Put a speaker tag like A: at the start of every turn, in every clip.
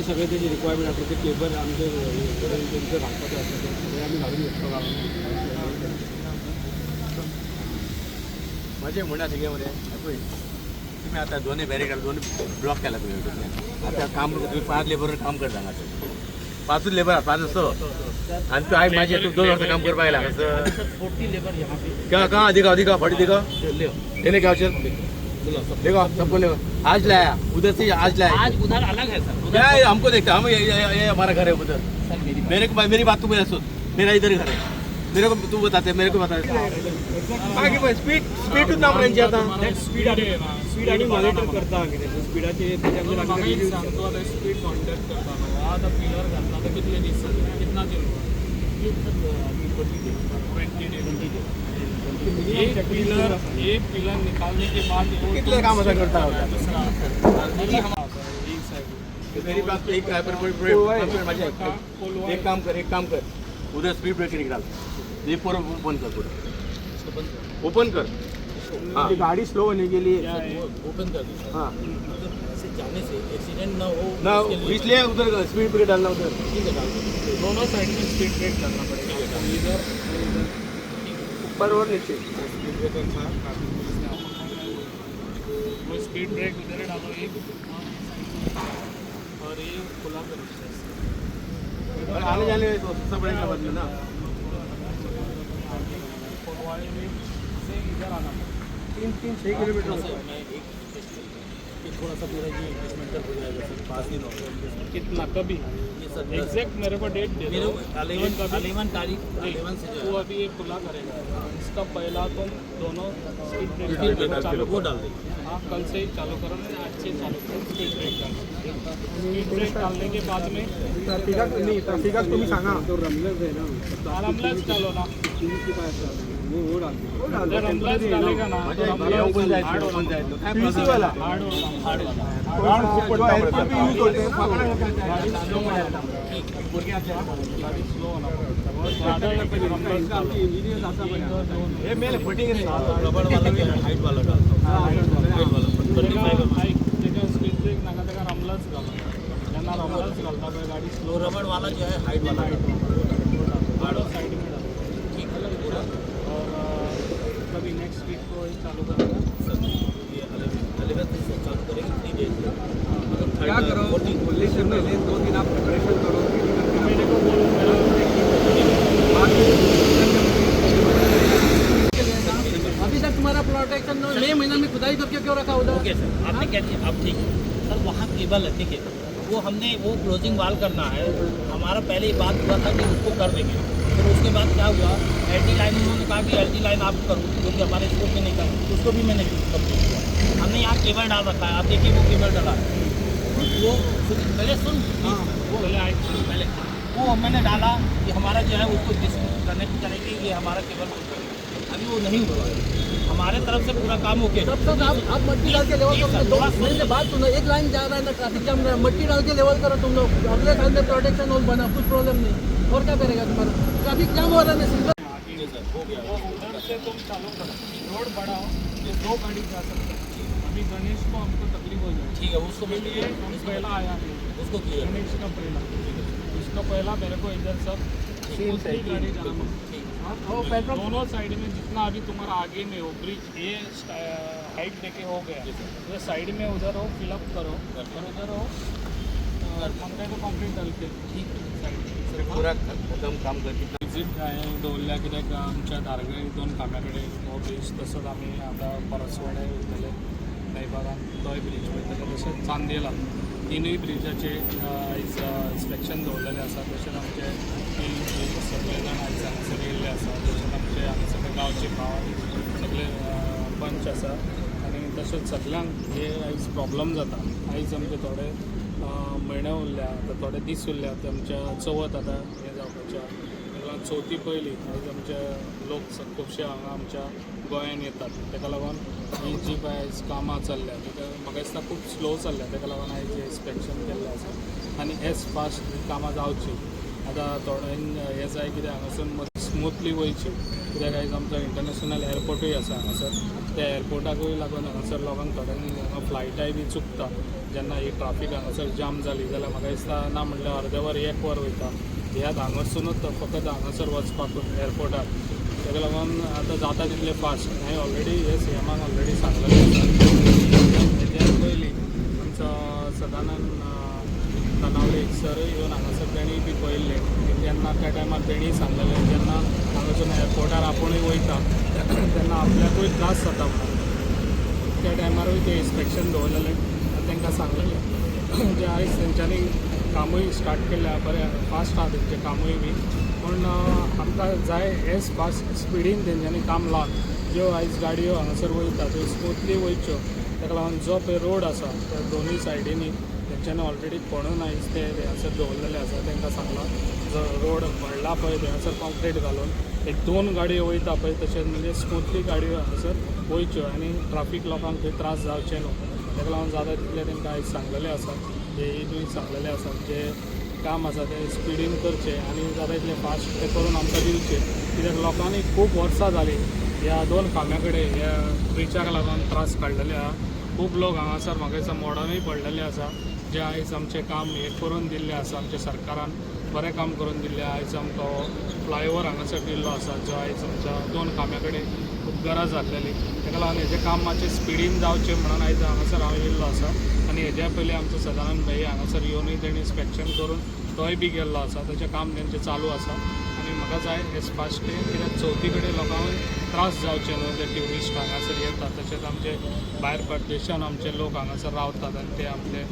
A: सगळे तेजे रिक्वायरमेंट आसता ते केबल आमचे हे तेंचे घालपाचें आसता ते सगळे आमी घालून घेतलो घालून.
B: म्हजें म्हणणें आसा कितें मरे, पळय तुमी आतां दोनूय बॅरिकेड दोन ब्लॉक केला तुमी वटेंतल्यान. आतां काम तुमी पांच लेबर काम करता हांगासर, पांचूच लेबर आसा, पांच स आनी तूं आयक म्हाजें, तूं 2 वर्सां काम करपाक आयला हांगासर.
C: 40 लेबर यहाँ पे.
B: क्या कहाँ? दिखाओ दिखाओ फटी दिखाओ.
C: ले.
B: ये क्या चल देखो सबको ले आज लाया उधर से आज लाया.
C: आज उधर अलग है सर.
B: क्या है, हमको देखता हम ये हमारा घर है उधर.
C: सर, मेरी बात
B: मेरे को मेरी बात तू मेरे सुन, मेरा इधर घर है, मेरे को तू बताते, मेरे को बताते. बाकी स्पीड स्पीड ना मरे आता.
A: स्पीड आनी स्पीड आनी मॉनिटर करता कितें स्पिडाचे तेजे आमचे
D: म्हाका
A: लागीं.
D: एक सांग, तूं आतां स्पीड कॉन्टेक्ट करता न्हू, आतां पिलर घातला आतां कितले दीस जाले, कितना दिन?
C: ये सर, अभी 20 डेज.
D: 20 डेज.
C: 20 डेज.
D: एक पिलर, एक पिलर निकालने के बाद वो
B: कितले काम असं करता होता?
D: दूसरा एक साइड.
B: मेरी बात तो एक एक काम कर, एक काम कर, उधर स्पीड ब्रेकर निकाल, ये पूरा ओपन कर, पूरा ओपन कर. हाँ.
A: गाड़ी स्लो होने के लिए.
C: ओपन कर दो सर.
B: हाँ.
C: उधर से जाने से एक्सीडेंट ना हो.
B: ना.
C: उसके लिए.
B: इसलिए उधर स्पीड ब्रेकर डालना उधर.
C: ठीक है, डाल दो.
D: दोनों साइड में स्पीड ब्रेक डालना पड़ेगा, इधर और इधर.
A: ऊपर और नीचे.
D: स्पीड ब्रेकर था ट्रैफिक पुलिस ने वो स्पीड ब्रेक उधर ही डालो एक और ये खुला करो.
B: और आने जाने तो सस्ता पड़ेगा बाद में ना.
D: कोलवाड़ी में से इधर आना पड़ेगा.
A: 3 3 6 किलोमीटर
C: थोड़ा
A: होता
C: सा
A: है.
C: मैं एक रिक्वेस्ट करूँगा कि थोड़ा सा पूरा ये इन्वेस्टमेंट हो जाएगा सर, 5 दिन हो गए.
D: कितना कभी?
C: ये सर,
D: एग्जैक्ट मेरे को डेट दे
C: मेरे
D: दो.
C: को 11
D: कभी?
C: 11 तारीख, 11 से जो
D: वो
C: है
D: अभी ये खुला करेगा, इसका पहला तुम दोनों स्पीड
C: स्पीड
D: ब्रेक
C: ब्रेकर
D: चालू
C: वो डाल देंगे.
D: हाँ, कल से ही चालू करो, नहीं आज से ही चालू करो. स्पीड ब्रेक डालो, स्पीड ब्रेक डालने के बाद में
A: ट्राफिकाक न्ही, ट्राफिकाक तुमी सांगा तो रमलंच आहे ना.
D: रमलाच डालो ना.
A: वो वो डाल.
D: जर रमलाच डालेगा ना तो
B: म्हणजे ओपन
D: रमलाच
B: जायचं
D: हार्ड
B: ओपन
D: होना.
B: जायचं काय?
A: पीव्हीसी वाला.
D: हार्ड होना.
C: हार्ड वाला.
A: जो एअरपोर्ट भी यूज होते हैं.
D: गाडी स्लो होना पड़ता है.
A: आमचे इंजिनियर्स आसा पळय.
B: हे मेल फटिंग रे.
C: रबड़ वाला जो है हाइट वाला डालता हूँ, हाइट वाला 25.
D: ऐक, तेका स्पीड ब्रेक नाका, तेका रमलाच घालो. जेन्ना रमलाच घालता पळय गाडी स्लो.
C: वो रबड़ वाला जो है हाइट वाला डालता हूँ.
D: हार्ड साइड में डालो.
C: ठीक है, वो डाल दो.
D: और कभी नेक्स्ट वीक को ये चालू करेगा?
C: सर, ये 11 से चालू करेंगे, 3 डेज मतलब
A: क्या
C: थर्ड
A: करो,
C: 14.
A: बोलने से पहले 2 दिन आप प्रिपरेशन करो, रेडी करके
D: मेरे को बोलो मेरा.
E: अभी तक तुम्हारा प्रोटेक्शन मई महीना में खुदाई करके क्यों रखा उधर?
C: ओके सर, आपने कह दिया अब ठीक है सर. वहाँ केबल है, ठीक है, वो हमने वो क्लोजिंग वाल करना है. हमारा पहले ही बात हुआ था कि उसको कर देंगे. फिर उसके बाद क्या हुआ, एल टी लाइन उन्होंने कहा कि एल टी लाइन आप करो, जो कि हमारे स्कोप में नहीं था. उसको भी मैंने कंप्लीट किया. हमने यहाँ केबल डाल रखा है, आप देखिए, वो केबल डाला है. वो पहले सुन, वो पहले वो मैंने डाला कि हमारा जो है उसको डिस्कनेक्ट करेंगे, ये हमारा केबल बंद करेंगे. अभी वो नहीं हुआ है. हमारे तरफ से पूरा काम ओके.
E: तब तक आप मट्टी डाल के लेवल करो. दो महीने बाद सुनो, एक लाइन जा रहा है ना, ट्रैफिक जाम रहा है, मट्टी डाल के लेवल करो तुम लोग. अगले साल में प्रोटेक्शन वॉल बना, कुछ प्रॉब्लम नहीं. और क्या करेगा तुम्हारा? ट्रैफिक जाम हो रहा है ना सिंगल.
C: हो गया.
D: वो उधर से तुम चालू करो, रोड बढ़ाओ, ये दो गाड़ी जा सकते हैं. अभी गणेश को हमको तकलीफ हो जाएगी.
C: ठीक है, उसको मैं
D: इसलिए हम पहला आया नहीं.
C: उसको क्लियर.
D: गणेश का पहला, उसका पहला मेरे को इधर सब उतनी गाड़ी जाना.
C: ठीक.
D: दोनों साइड में जितना अभी तुम्हारा आगे में हो ब्रिज, ये हाइट देके हो गया, उधर साइड में उधर हो फिलअप करो और उधर हो कंप्लीट तो कंप्लीट डाल के.
C: ठीक.
D: साइड.
B: पूरा खत्म काम कर कितना?
D: विजीट हांवें दवरल्या कित्याक आमच्या धारगळे दोन खांब्या कडेन हो ब्रीज, तसोच आमी आतां परसवाडे वयतले, नायबागान तोय ब्रीज वयतले, तशेंच चांदेला तिनूय ब्रिजाचे आयज इन्स्पेक्शन दवरलेलें आसा. तशेंच आमचे सगळे जाण आयज हांगासर येयल्ले आसा. तशेंच आमचे हांगासर गांवचे भाव आनी सगळे पंच आसा आनी तशेंच सगल्यांक हे आयज प्रॉब्लम जाता. आयज आमचे थोडे म्हयने उरल्या, आतां थोडे दीस उरल्या आमच्या चवथ आतां हें जावपाचें आहा. ताका लागून चवथी पयलीं आयज आमचे लोक खुबशे हांगा आमच्या गोंयान येतात. ताका लागून ही जी पळय आयज कामां चल्ल्या ताका म्हाका दिसता खूब स्लो चल्ल्या. ताका लागून आयज हें इन्स्पेक्शन केल्लें आसा आनी एज फास्ट कामां जावचीं. आतां थोड्यांक हें जाय कित्याक हांगासून स्मुथली वयची. कित्याक आयज आमचो इंटरनॅशनल एअरपोर्टूय आसा हांगासर. त्या एअरपोर्टाकूय लागून हांगासर लोकांक थोड्यांक हांगा फ्लायटाय बी चुकता. जेन्ना ही ट्राफीक हांगासर जाम जाली जाल्यार म्हाका दिसता ना म्हणल्यार अर्दें वर एक वर वयता ह्याच हांगासुनूच, फकत हांगासर वचपाकूच एअरपोर्टार. ताका लागून आतां जाता तितलें फास्ट. हांवें ऑलरेडी हे सीएमाक ऑलरेडी सांगलेलें आसा. हेज्या पयलीं आमचो सदानंद तानावडे सर येवन हांगासर तेणी बी पळयल्लें तेन्ना, त्या टायमार तेणीय सांगलेलें, जेन्ना हांगासून एअरपोर्टार आपुणूय वयता तेन्ना आपल्याकूय त्रास जाता म्हणून. त्या टायमारूय ते इन्स्पेक्शन दवरलेलें आनी तांकां सांगलेलें. जे आयज तेंच्यांनी कामूय स्टार्ट केल्लें आहा, बरें फास्ट आहा तेंचें कामूय बी. पूण आमकां जाय एज फास्ट स्पिडीन तेंच्यांनी काम लावन ज्यो आयज गाडयो हांगासर वयता त्यो स्मुथली वयच्यो. ताका लागून जो पळय रोड आसा त्या दोनूय सायडींनी तेंच्यांनी ऑलरेडी खणून आयज ते थंयसर दवरलेले आसा. तांकां सांगलां, जो रोड भरला पळय थंयसर कॉन्क्रीट घालून एक दोन गाडयो वयता पळय तशें म्हणजे स्मुथली गाडयो हांगासर वयच्यो आनी ट्राफीक लोकांक थंय त्रास जावचे न्हू. ताका लागून जाता तितलें तांकां आयज सांगलेलें आसा, जेईनूय सांगलेलें आसा, जे काम आसा तें स्पिडीन करचें आनी जाता तितलें फास्ट तें करून आमकां दिवचें. कित्याक लोकांनी खूब वर्सां जालीं ह्या दोन खांब्या कडेन ह्या ब्रिजाक लागून त्रास काडलेले आहा. खूब लोक हांगासर म्हाका दिसता मोडोनूय पडलेले आसा. जे आयज आमचें काम हें करून दिल्लें आसा, आमच्या सरकारान बरें काम करून दिल्लें. आयज आमकां हो फ्लायओवर हांगासर दिल्लो आसा, जो आयज आमच्या दोन खांब्या कडेन खूब गरज आसलेली. ताका लागून हेजें काम मातशें स्पिडीन जावचें म्हणून आयज हांगासर हांव येयल्लो आसा. आनी हेज्या पयलीं आमचो सदानंद भाई हांगासर येवनूय तेणी इन्स्पेक्शन करून तोय बी गेल्लो आसा. ताचें काम तेंचें चालू आसा आनी म्हाका जाय एज फास्ट कित्याक चवथी कडेन लोकांक त्रास जावचे न्हू. ते ट्युरिस्ट हांगासर येतात, तशेंच आमचे भायर परदेशान आमचे लोक हांगासर रावतात आनी ते आमचे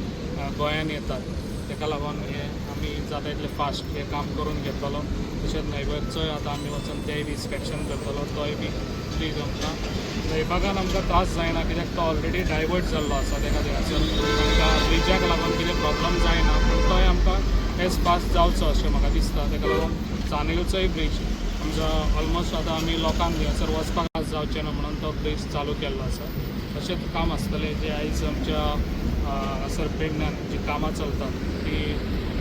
D: गोंयान येतात. ताका लागून हें आमी जाता इतलें फास्ट हें काम करून घेतलो. तशेंच न्हयबागचोय आतां आमी वचून तेंय बी इन्स्पेक्शन करतलो. तोय बी प्लीज आमकां न्हयबागान आमकां त्रास जायना, कित्याक तो ऑलरेडी डायवर्ट जाल्लो आसा. ताका थंयसर आमकां ब्रिजाक लागून कितें प्रॉब्लम जायना, पूण तोय आमकां एज फास्ट जावचो अशें म्हाका दिसता. ताका लागून चांदेलचोय ब्रीज आमचो ऑलमोस्ट आतां आमी लोकांक थंयसर वचपाक त्रास जावचें ना म्हणून तो ब्रीज चालू केल्लो आसा. अशेंच काम आसतलें. जें आयज आमच्या हांगासर पेडण्यान जीं कामां चलतात ती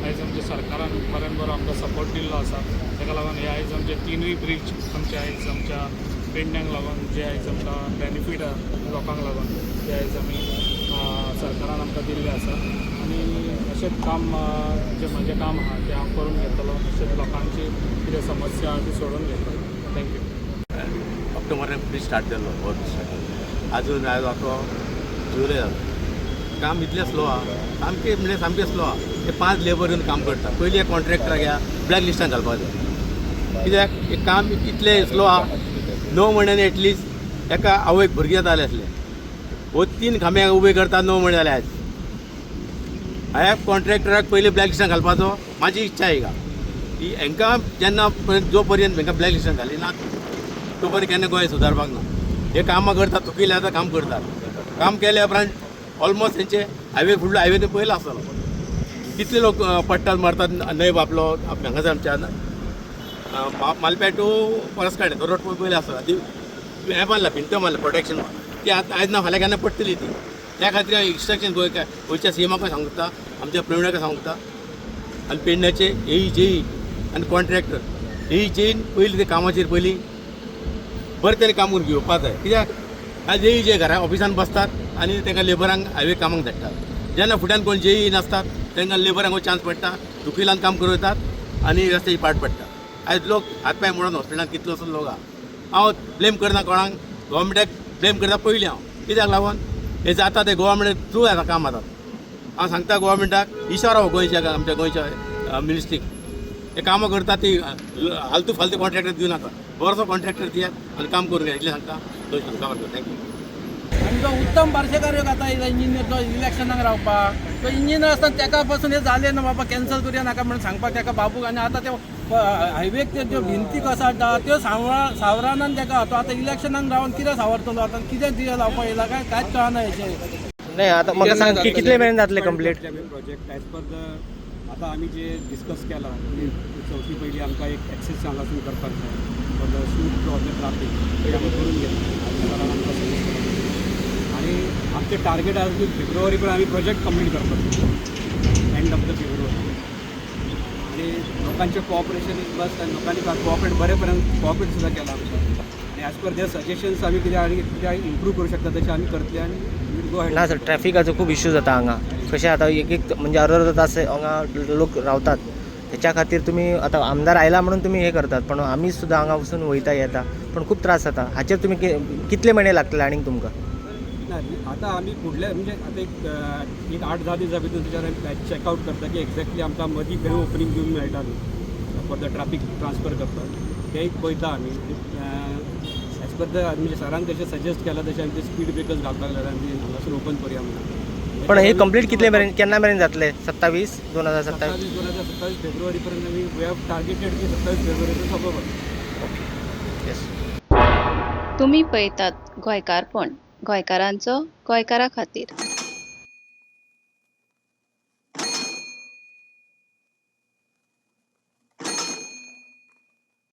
D: आयज आमच्या सरकारान बऱ्यान बरो आमकां सपोर्ट दिल्लो आसा. ताका लागून हे आयज आमचे तिनूय ब्रीज आमचे आयज आमच्या पेडण्याक लागून जे आयज आमकां बेनिफीट आहा लोकांक लागून, ते आयज आमी सरकारान आमकां दिल्लें आसा. आनी अशेंच काम जें म्हाजें काम आहा तें हांव करून घेतलो, तशेंच लोकांची कितें समस्या आहा ती सोडून घेतलो. Thank you.
B: ऑक्टोबरान ब्रीज स्टार्ट जाल्लो हो ब्रीज स्टार्ट. अजून आयज आतां जुलय जालो. काम इतलें स्लो आहा सामकें, म्हणल्यार सामकें स्लो आहा. ते पांच लेबर येवन काम करता. पयलीं एक कॉन्ट्रॅक्टराक ह्या ब्लॅक लिस्टान घालपाक जाय, कित्याक हें काम इतलें स्लो आहा. 9 म्हयन्यांनी एटलिस्ट एका आवयक भुरगीं जातालें आसलें. हो तीन खांब्याक उबे करता, 9 म्हयने जाले आयज. ह्या कॉन्ट्रॅक्टराक पयलीं ब्लॅक लिस्टान घालपाचो म्हाजी इच्छा आहे की हांकां जेन्ना पर्यंत, जो पर्यंत हांकां ब्लॅक लिस्टान घाली ना तो पर्यंत केन्ना गोंय सुदारपाक ना. हे कामां करतात, थुकिल्ले आतां काम करतात. काम केल्या उपरांत ऑलमोस्ट तेंचे हायवे, फुडलो हायवे ते पयलो आसतलो. कितले लोक पडटात, मरतात. न्हंय आपलो हांगासर आमच्या मालप्या टू परसकाडे तो रोड पयलो आसतलो. ती हें बांदला, भिंत मारला प्रोटेक्शन. ती आतां आयज ना फाल्यां केन्ना पडटली ती. त्या खातीर हांव इन्स्ट्रक्शन गोंयच्या सीएमाकूय सांगता, आमच्या प्रवीणाकय सांगता आनी पेडण्याचे एई, जेई आनी कॉन्ट्रॅक्टर एई, जेईन पयलीं ते कामाचेर पयलीं बरें तरेन काम करून घेवपाक जाय. कित्याक आयज एई जे घरा ऑफिसान बसतात आनी तांकां लेबरांक हायवे कामाक धाडटात. जेन्ना फुड्यान कोण जेई नासतात तांकां लेबरांक चान्स पडटा, दुखिलान काम करूं येतात आनी रस्त्याची पाट पडटा. आयज लोक हात पांय मोडून हॉस्पिटलांत कितलोसो लोक आहा. हांव ब्लेम करना कोणाक, गव्हर्मेंटाक ब्लेम करता पयलीं हांव. कित्याक लागून हे जाता ते गव्हर्मेंट थ्रू आतां काम जाता. हांव सांगता गव्हर्मेंटाक इशारो, गोंयच्या आमच्या गोंयच्या मिनिस्ट्रीक, हे कामां करता ती हालतू फालतू कॉन्ट्रॅक्टर दिवं नाका, बरोसो कॉन्ट्रॅक्टर दियात आनी काम करून घ्या इतलें सांगता. दोनशे कामां. Thank you.
E: आनी तो उत्तम पार्सेकार एक आतां इंजिनियर, तो इलेक्शनाक रावपाक तो इंजिनियर आसतना तेका पासून हें जालें ना बाबा, कॅन्सल करुया नाका म्हणून सांगपाक तेका बाबूक. आनी आतां ते हायवेक ते ज्यो भिंती कोसळटा त्यो सावरानान तेका. तो आतां इलेक्शनाक रावन कितें सावरतलो आतां? कितें दिवे लावपाक येयला काय कांयच कळना हेचें.
F: नाही, आता म्हाका सांग की कितले मेरेन जातले complete?
A: Project as per the आतां आमी जे डिस्कस केलां की चवथी पयलीं आमकां एक एक्सेस हांगासून करपाक जाय for the smooth flow of the traffic, ते आमी करून घेतले. सरान आमकां सजेस्ट केलां आनी आमचें टार्गेट आसा की फेब्रुवारी पर्यंत आमी प्रोजेक्ट कंप्लीट करपाक, एंड ऑफ the February. आनी आनी लोकांचें कोऑपरेशन is must आनी लोकांनी कोऑपरेट बरें पर्यंत कोऑपरेट सुद्दां केलां आमकां आनी एज पर there suggestions आमी कितें आनी कितें इम्प्रूव करूं शकता तशें आमी करतले आनी वील गो
F: ना सर, ट्रॅफिकाचो खूब इश्यू जाता हांगा. कशें आतां एक एक म्हणजे अर्द अर्द तास हांगा लोक रावतात. तेच्या खातीर तुमी आतां आमदार आयला म्हणून तुमी हें करतात, पण आमी सुद्दां हांगा वचून वयता येता, पण खूब त्रास जाता. हाचेर तुमी कितले म्हयने लागतले आनीक तुमकां?
A: ना, आतां आमी फुडले म्हणजे आतां एक एक 8-10 दिसां भितर तेच्यार आमी चॅकआवट करता की एक्झॅक्टली आमकां मदीं खंय ओपनींग दिवंक मेळटा न्हू फॉर the traffic transfer करपाक, तें एक पळयता आमी. एज पर the म्हणजे सरान तशें सजेस्ट केलां तशें आमी ते स्पीड ब्रेकर्स घालपाक जाय आमी हांगासर ओपन करुया म्हणून.
F: पण हे कंप्लीट कितले मेरेन, केन्ना मेरेन जातले? 27, 2027?
A: 27, 2027 फेब्रुवारी पर्यंत आमी we have targeted की 27 फेब्रुवारी सोंपोवपाक.
F: ओके, येस.
G: तुमी पळयतात गोंयकारपण, गोंयकारांचो गोंयकारा खातीर.